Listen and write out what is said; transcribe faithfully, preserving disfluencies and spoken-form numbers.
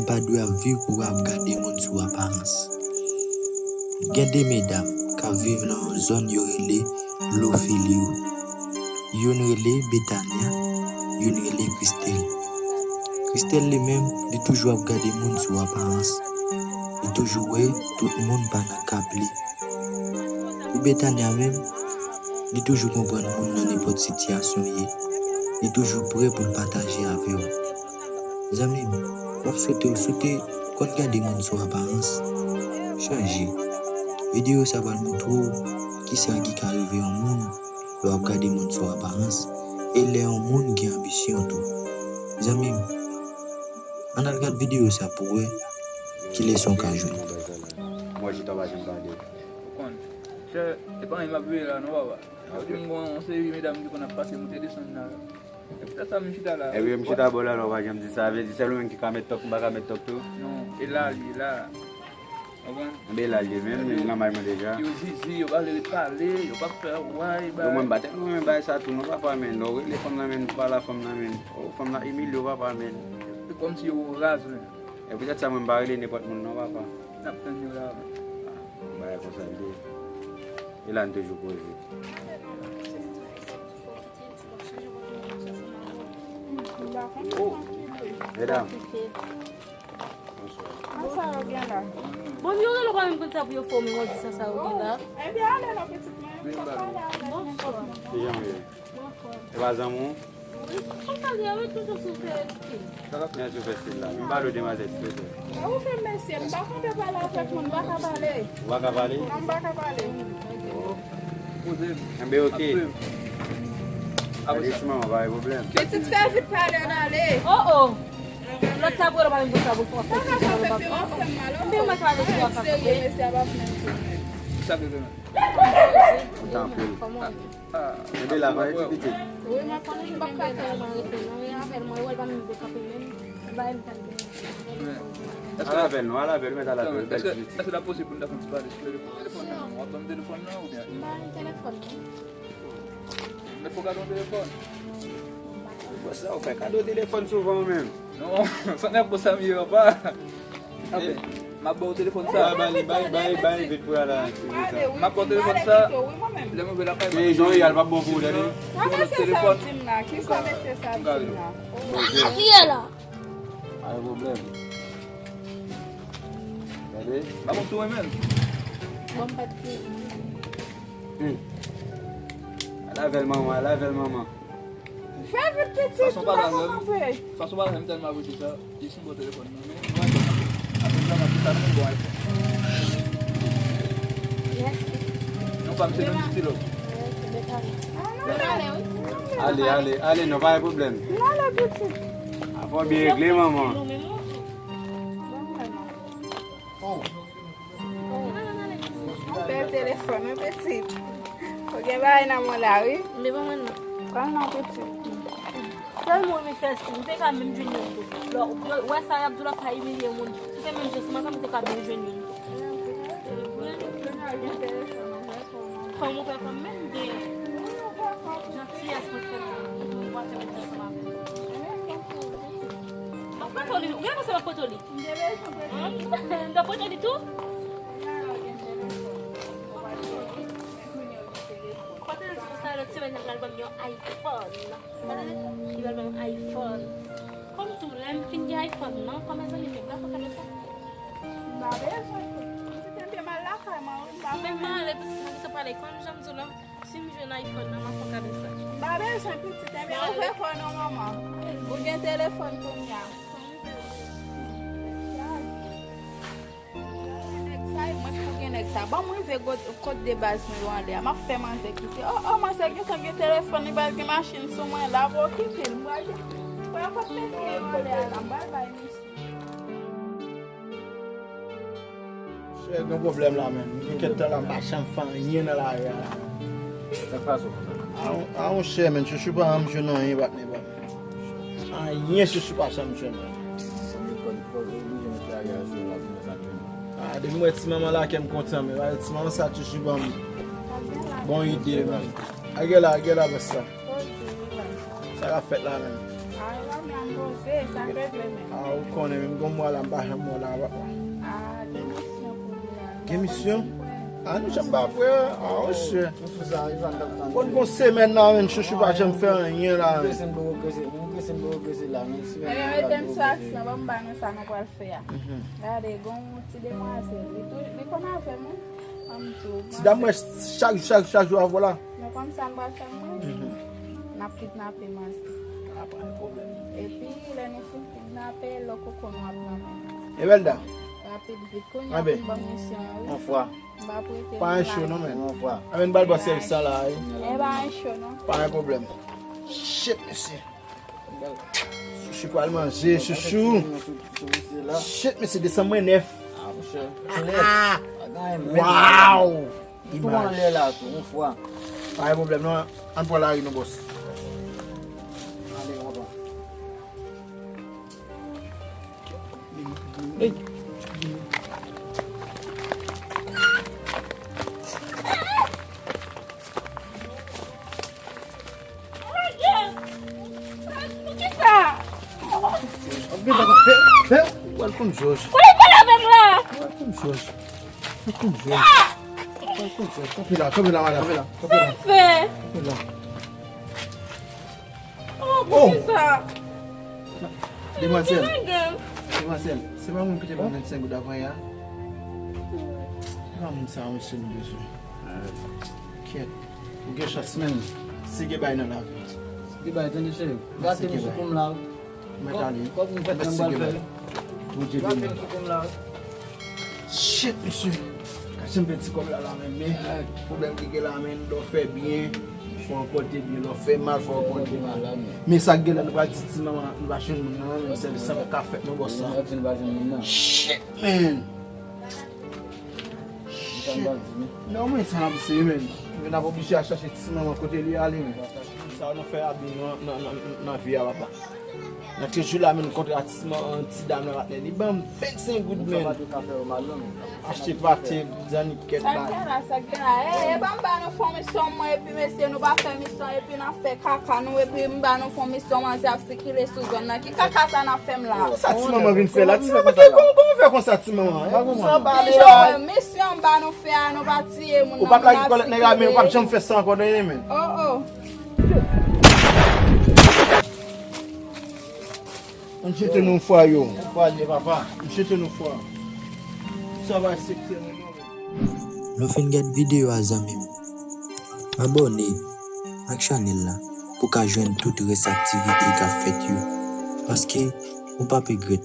pa dwe ap viv pou ap gade moun sou aparans. Gen de medam k ap viv nan yon zòn yo rele Lofili yo. Youn rele Betania, youn rele Christelle. Christelle li menm, li toujou ap gade moun sou aparans. Li toujou wè tout moun pa nan kap li. Pou Betania menm, li toujou konprann moun nan nenpòt sitiyasyon w ye. Li toujou prè pou l pataje avè w. Zanmi m, m ap swete w, si w te konn gade moun sou aparans, chanje. Videyo sa pral montre w kisa ki ka rive yon moun lè w ap gade moun sou aparans e lè yon moun gen anbisyon tou. Zanmi m, ann al gad videyo sa pou w wè ki leson w ka jwenn. Mwen chita pa janm gade. Ou konn. Chè, e pa anyen m ap veye la non, papa. Epi m gon yon seri medam ki konn ap pase moute desann la. E poutèt sa m chita la. Epi m chita bò la, non, pa janm di sa. Vle di sèl ou menm ki ka met tòk, m pa ka met tòk tou. Non, e la li ye la. Konprann? Enben la li ye menm, li nan may mwen deja. Yo zizi, yo pa vle ret pale, yo pa fè way, yo mwen m pa tèlman renmen bay sa tou non, papa, men lè w rele fanm nan, men ou pale a fanm nan, men o fanm nan imilye w, papa, men. E kòmsi yo raz, men. E poutèt sa mwen m pa rele nenpòt moun non, papa. N ap tann yo la, men. Bagay konsa l ye. E la n toujou koze. Oh, medam. Bonswa. Sa yo gen la? Bon, yo rele w pa menm konn sa pou yo fè w, men w di sa, sa yo gen la. Ebyen, ale non, pitit mwen. Bon, kijan w ye? E pa zanmi w? Wi, konsa li ye, wi, toujou sou fè estil. Men sou fè estil la. M pale w demwazèl, silvouplè. Ou fè m mesye, m pa konn pale avèk moun, m pa ka pale. Ou pa ka pale? Non, m pa ka pale. Oh. Enben, oke. Gade ti manman, pa gen pwoblèm. Pitit, fè vit pale, ann ale. Oh, oh. Lòt la pou yo pa menm konsa pou fè. Sa ka fè pè w ap fè m mal, oh. Mwen pa ka ale sou ap ap. Serye, mesye, ap ap menm tou. Sa ke gen? Tanpri. Enben la, pa gen ti pitit. Wi, mwen konnen m p ap ka tèlman rete non, e avè l mwen wè l pa menm vle kanpe menm. Ba m tann. Al avè l non, al avè l, mèt al avè l, bèl ti pitit. Èske l ap posib pou n ta fè yon ti pale sou telefòn? Telefòn nan, w ap ban m telefòn nan oubyen? M pa gen telefòn non. Mèt fò w gade yon telefòn. Bòs la, ou fè kado telefòn souvan ou menm? Non, sa nèg konsa m ye, papa. M ap ba w telefòn sa. Bay, bay, bay, bay, bay, vit pou y al la, silvouplè. M ap ba w telefòn sa. Lè m rive lakay, men jan w ye a, l p ap bon pou ou, tande. Sa mesye sa ap di m la? Kisa mesye sa ap di m la? Ki ye la? Pa gen pwoblèm. Gade. Pa bon tou, men. Bon, m pa t di. Hmm. Al avè l, manman, al avè l, manman. Fè vit, pitit, m pa konn kanpe. Fason pa la, m tèlman apresye sa. Jis m ba w telefòn nan, men nou wè sa, apre sa, m ap di sa, nou bon iPhone. Mèsi. Non, pa m se menm stilo. Ale, ale, ale, non, pa gen pwoblèm. N ale, pitit. Afè w byen regle, manman. Oh. Yon bèl telefòn, wi, pitit. Ou gen bagay nan men w la, wi. Men ban mwen non. Pran non, pitit. Tèlman w renmen fè estil, m te ka menm jwenn youn tou. Lè w wè sa y ap di w la, pa imilye moun. Si te menm jan, si m te ka byen jwenn youn tou. Fanm ou pè fanm menm gen jantiyès mwen fè pou mwen, mwen fè mwen ansanm avè l. M ap pote w li, ou gen panse m ap pote w li? M te bezwen pote li. M te pote li tou? Kote l di konsa lòt semèn nan pral ban m yon iPhone. Kote l di li pral ban m iPhone. Kòm tou lè m fin gen iPhone nan, kòm mezanmi, men m pa fè kado sa. M pa bezwen. Si te m te mal lakay mwen, wi, m pa bezwen. Men m ale, pitit, mwen te pale, kòm jan m di w la. Si m jwenn iPhone nan, m ap fè kado sa. M pa bezwen pitit, ebyen ouvè kò w non manman. Ou gen telefòn kounye a. Nèg sa, e mwen ki pou gen nèg sa. Ban m rive kot, kot de baz mwen yo anlè a. M ap fè manzè kite. Oh, oh, manzè gentan gen telefòn, li pral gen machin sou mwen la. Bon, kite l. M pral gen, m pral kot mesye yo anlè a la. M pral bay misye. Chè, gen pwoblèm la, menn. M gen kèk tan la, m pa janm fè anyen nan lari a la. Sa k pase w konsa? A, a, monchè, menn, chouchou pa janm jwenn anyen, patnè pa m. Anyen, chouchou pa janm jwenn, menn. A, depi m wè ti manman la, kè m kontan, men ti manman sa toujou ban m bon ide, menn. Agè la, agè la, bòs la. Sa k ap fèt la, menn? E, sa k regle menm. Ah, ou konnen menm gon mwa la m pa janm wè w la papa. Ah, gen misyon pou nou la. Gen misyon? Ah, nou janm pa prè. Ah, oh shit. Konn gon semèn la menm chouchou pa janm fè anyen la menm. Ebyen, mete m sou aksyon, ban m ba nou sa nou pral fè a. Gade, gon ti demwazèl, li tou, li konn avè m wi. Ban m di w. Ti dam mwen chak jou, chak jou, chak jou avè w la. Men konn sa m pral fè mwen? N ap kidnape manzè. Epi, lè nou fin kidnape, lò koko nou ap nan men. Evelda. Rapid vit, kounye a pou m ban misyon an wi. On fwa. M pa prete Pa nou yon cho la. Non men. On fwa. Anben bal bò sèvis sa la wi. E pa yon cho non. Pa yon pwoblèm. Shit mesye. Chouchou pral manje chouchou. Shit mesye desanm mwen nèf. Waw. Tou anlè la tou, on fwa. Pa yon pwoblèm non. Ann pran lari nou bòs. Welcome George. Welcome George. Welcome George. Welcome George. Kanpe la, kanpe la, madam. Kanpe la. Kanpe la. Sa fè? Kanpe la. Oh, poukisa? Demwazèl. Demwazèl, se pa moun ki te ban vennsenk goud avan yè a? Se pa moun sa a mesye nou bezwen. Kèt. Ou gen chans menm. Si gen bay nan lavi. Gen bay tande cheri. Gate m sou kou m la. Mèt ale. Kòb m fèt nan bal fè. Bondye beni. Shit mesye. Kache m pèdi kòb la la menm men pwoblèm ki gen la menm lè w fè byen fò w konte byen lè w fè mal fò w konte mal. Men sa k gen la nou pral di ti manman nou pa jwenn moun nan menm sèvis sa pa ka fèt non bòs sa. Shit man. Shit. Non men sa n ap di men. Men n ap oblije al chache ti manman kote li ale men. Sa nou fè abi nan nan nan nan vi a papa. Nan kèk jou la menm kontre a ti manman ti dam nan patnè li ban m vennsenk goud men. Achte pate zannikèt la. Sa k gen la sa k gen la e e ban m ba nou fon misyon mwen epi mesye nou pa fè misyon epi n ap fè kaka nou epi m ba nou fon misyon manzè ap sikile sou zòn nan ki kaka sa n ap fè m la. Sa ti manman vin fè la ti manman kòman fè konsa ti manman. Misyon ba nou fè a nou pa tiye moun nan. Ou pa plage kòlèt nèg la men ou pap janm fè sa ankò nan ye men. Oh oh. Ann jete nou fwa yo. Fwa liye papa. Ann jete nou fwa. Sa va sektè nou non. Lè w fin gad videyo a zanmi m, abòne ak chanèl la pou w ka jwenn tout rès aktivite k ap fèt yo. Paske ou p ap regrèt.